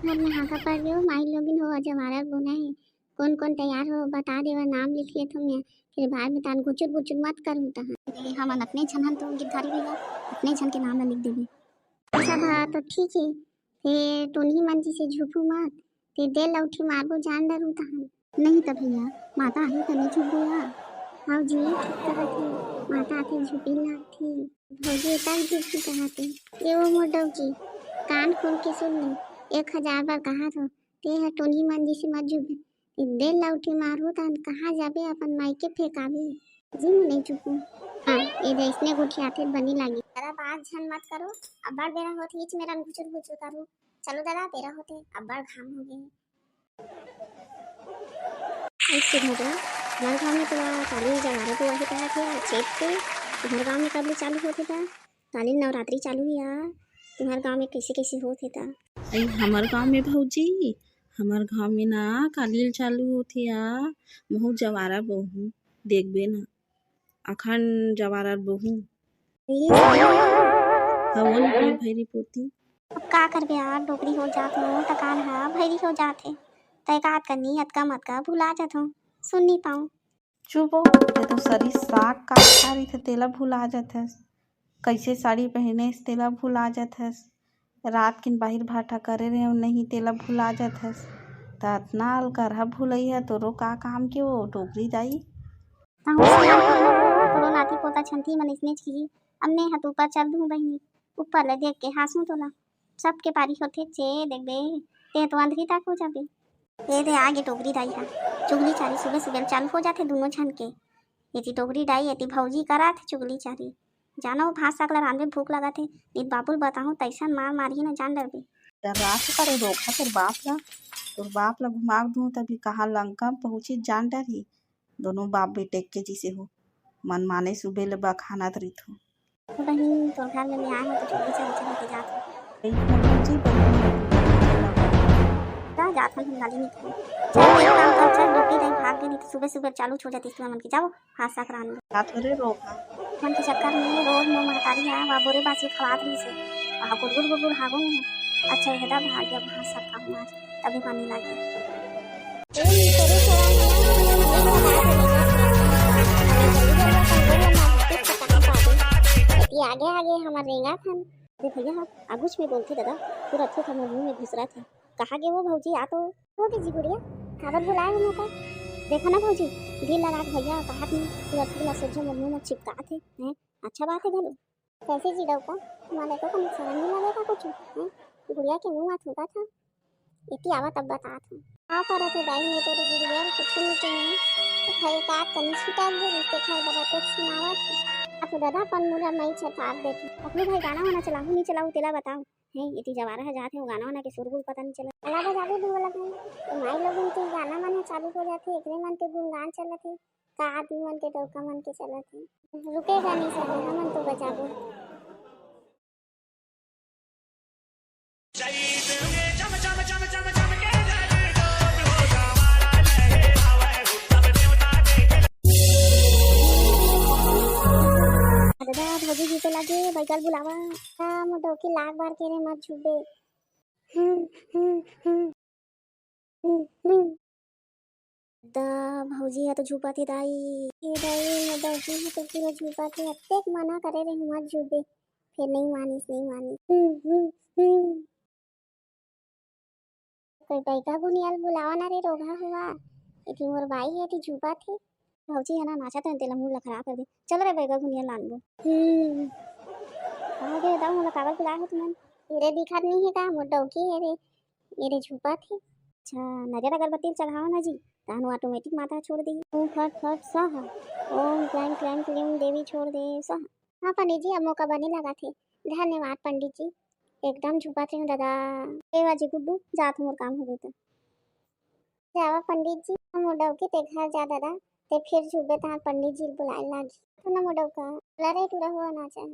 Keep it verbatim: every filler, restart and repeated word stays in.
घर में हाका पड़ गयो, माई लोगिन हो, जवारा बोना है। कौन कौन तैयार हो, बता देवा, नाम लिख लेत हो मैं। फिर बाद में तान गुचुर गुचुर मत करूँ तहाँ। अरे, हमन अपने झन हन तो गिरधारी भैया, अपने झन के नाम ला लिख देबे। सब हा तो ठीक है, फिर टोनी मन जी से झूठू मत, फिर दे लौठी मारबो, जान डरू तहाँ। नहीं त भैया, माता आही त नहीं झूठू या। हाँ जी, ठीक कहत है, माता आथे झूठी लागथे। भौजी एकर झूठी कहत है। ये वो मोर डौकी, कान खोल के सुन ले, एक हजार बार कहा थो, ते ह टोनी मन जैसे मत झूठ। दे लौठी मारू तन कहाँ जाबे, अपन माई के फेंकाबे। जी मैं नहीं झूठू। हाँ, ये जैसने गोठियाथे बनी लागी। दादा बात झन मत करो, अब्बड़ बेरा होत हीच मेरन घुचुर घुचुर करू। चलो दादा, बेरा होते, अब्बड़ घाम हो गए। ऐसे घटना, हमारे गाँव में तो काली जवारा बोआही कहा थे, चेत के तुम्हारे गाँव में कब ले चालू होते था? काली नवरात्रि चालू है यार, तुम्हारे गाँव में कैसे कैसे होते था? अई हमर गाँव में भौजी, हमर गाँव में ना काली चालू होथे या, महू जवारा बोहू, देखबे ना, अखंड जवारा बोहू। हवन भी भैरी पोती। अब का करबे यार, डोकरी हो जात हो, त कान ह भैरी हो जात हे, त एकात कनी अतका मतका भुला जात हो, सुन नहीं पाऊँ। चुप हो, ते तो सरी साग का खा रही थे, तेला भुला जात हस। कैसे साड़ी पहने तेला भुला जात हस। रात किन बाहिर भाटा करे रहे नहीं, तेला भुला जात हस। त अतना अलकरहा भुलई है तोरो का काम के वो डोकरी दाई। तहूँ से कोड़ो नाती पोता छंती मन इसने चीज। अब मैं ह तो ऊपर चल दूँ बहिनी, ऊपर ले देख के हांसू तोला। सबके पारी होथे चे देखबे, ते तो अंधरी तक हो जाबे। ये दे आगे डोकरी दाई हा, चुगली चारी सुबह सुबह चालू हो जाथे दोनों झन के। एती डोकरी दाई, एती भौजी कराथे चुगली चारी। जानो भात साग ला रांधबे, भूख लगत हे, नित बाबू ल बताहूँ तैसन मार मारही न जान डरबे। डर्रात करे रोगहा तोर बाप ला, तोर बाप ला घुमा दूँ तभी कहाँ लंका पहुँची जान डरही। दोनों बाप बेटे के जिसे हो, मन माने सुबह ले बखानत रहिथो। तो बहिनी, तोर घर में मैं आए हो तो चुगली चारी चला के जात हो। एक नंबर जी, बहिनी। का जात हन, हम गाली नहीं खाए। चल, एक काम कर, चल, डोकरी दाई भाग गई, नहीं तो सुबह सुबह चालू हो जाती तुमन के। जाओ, हाथ साफ रहने। का थोड़े रोग है। मन के चक्कर में रोज मोर महतारी है, वह बोरे बासी खवात रही से। वहाँ गुड़गुड़ गुड़गुड़ हागो नहीं है। अच्छा, ये हदा भाग गया, वहाँ सब काम आज, तभी पानी लागे। ये आगे आगे हमार रेंगा थन। अरे भैया, हाँ, आगुच में बोलथे दादा, पूरा थूक हमर मुंह में घुसरा थे। कहाँ गे वो भौजी, आ तो। हो गे जी गुड़िया, काबर बुलाए हो मोका? देखा ना भौजी, दिल लगा के भैया कहात नहीं, पूरा थूक ला सोझे मोर मुंह में चिपकात हे, हैं? अच्छा बात है घलो। कैसे जी डौका, तुम्हारे को कम शर्म नहीं लगेगा कुछ, हैं? गुड़िया के मुंह में थूका था। एती आवा तब बतात हूँ। का करत हे दाई, मैं तो गुड़िया के कुछ नहीं कहे। तो भाई का तनी छिटा दे, ते खाए बड़ा पेट सुनावत। आप दादा अपन मुला मई छतार देती। अपने भाई गाना वाना चलाहू नहीं चलाहू तेला बताओ। हैं, एती जवारा ह जात हे, वो गाना वाना के सुरगुल पता नहीं चला। अला बजाबे दू वाला भाई। तो माई लोगन के गाना मन ह चालू हो जाथे, एकरे मन के गुणगान चलत हे। का आदमी मन के डौका मन के चलत हे। रुकेगा नहीं साले, हमन तो बजाबो। दादा, भौजी जीते लागे, बैगल बुलावा। आ, मोर डौकी लाग बार के रे, मत झुबे। हम्म, हम्म, हम्म। हम्म, हम्म। दा, भौजी ह तो झुपत हे दाई। ए दाई, मोर डौकी ह तो पूरा झुपत हे। अतेक मना करे रहे मत झुबे, फिर नहीं मानिस, नहीं मानिस। हम्म, हम्म, हम्म। कोई बैगा गुनियाल बुलावा ना रे, रोगहा हुआ। एती मोर बाई हे, एती झुपत हे। भौजी है ना, नाचा तो तेला मूड ला खराब कर दे। चल रे बैगा गुनियाल लानबो। हम्म। कहाँ गे दाऊ, मोला काबर बुलाए हो तुमन? तेरे दिखत नहीं है का? मोर डौकी है रे। ये रे झुपत हे। अच्छा, नरियर अगरबत्ती चढ़ाओ ना जी, तहन वो automatic माता छोड़ देही। ओम फट फट स्वाहा, ओम क्लैम क्लैम क्लीम देवी छोड़ दे स्वाहा। हाँ पंडित जी, अब मोका बने लगा थे। धन्यवाद पंडित जी, एकदम झुपत हे दादा। ए बाजी गुड्डू, जात मोर काम हो गए तो। जावा पंडित जी, मोर डौकी ते घर जा दादा, ते फिर झुबे तहां पंडित जी बुलाए लागी। तो ना मोर डौका, लड़ाई टूरा हुआ ना चाहे।